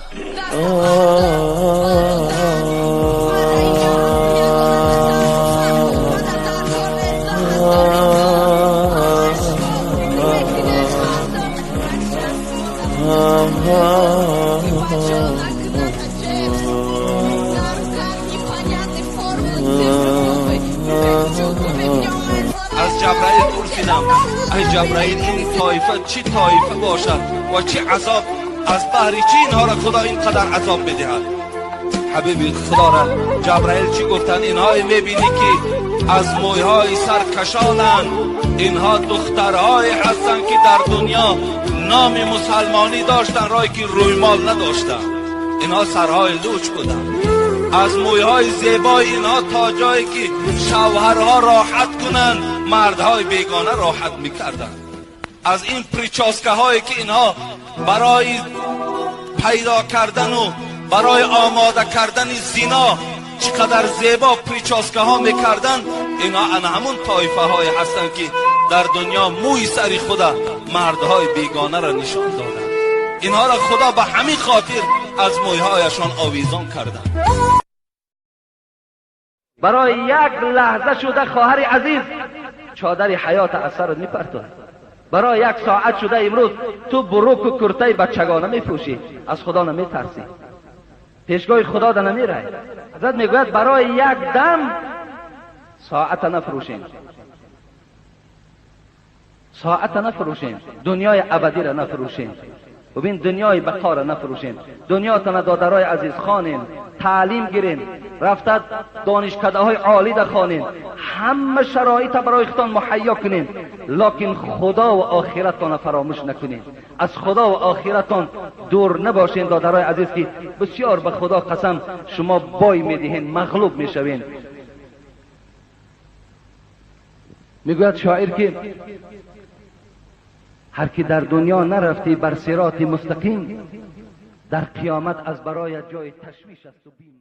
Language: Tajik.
Аз Ҷабраил пурсидам: ай Ҷабраил, ин тоифа чӣ тоифа бошад ва чӣ азоб, аз баҳри чӣ инҳоро Худо ин қадар азоб медиҳад? Ҳабиби Худоро Ҷабраил чӣ гуфтанд? Инҳое мебинӣ, ки аз мӯйҳои сар кашонанд, инҳо духтарҳое ҳастанд, ки дар дунё номи мусалмонӣ доштанд, рое ки рӯймол надоштанд. Инҳо сарҳои луч буданд. Аз мӯйҳои зебои инҳо то ҷое ки шавҳарҳо роҳат кунанд, мардҳои бегона роҳат мекарданд. Аз ин прическаҳое, ки инҳо барои пайдо кардану барои омода кардани зино чӣ қадар зебо прическаҳо мекарданд, инҳо ана ҳамун тоифаҳое ҳастанд, ки дар дунё мӯи сари худа мардҳои бегонаро нишон доданд. Инҳоро Худо ба ҳамин хотир аз мӯйҳояшон овезон карданд. Барои як лаҳза шуда, хоҳари азиз, чодари ҳаёт аз сарат мепартояд. Барои як соат шуда имрӯз ту буруку куртаи бачагона мепӯшӣ, аз Худо наметарсӣ, пешгоҳи Худо да намерай. Ҳазрат мегӯяд: барои як дам соата нафурӯшем, соата нафурӯшем, дунёи абадиро нафурӯшем. Бибин, дунёи бақоро нафурӯшем. Дунётона, додарои азиз, хонем, таълим гирем, рафта донишкадаҳои олида хонем, ҳама шароита барои худтон муҳайё кунем, локин Худо ва охиратона фаромӯш накунем, аз Худо ва охиратон дур набошем. Додарои азиз, ки бисёр, ба Худо қасам, шумо бой медиҳем, мағлуб мешавем. Мегӯяд шоир, ки ҳар ки дар дунё нарафтӣ бар сироти мустақим, дар қиёмат аз бароят ҷои ташвиш асту бим.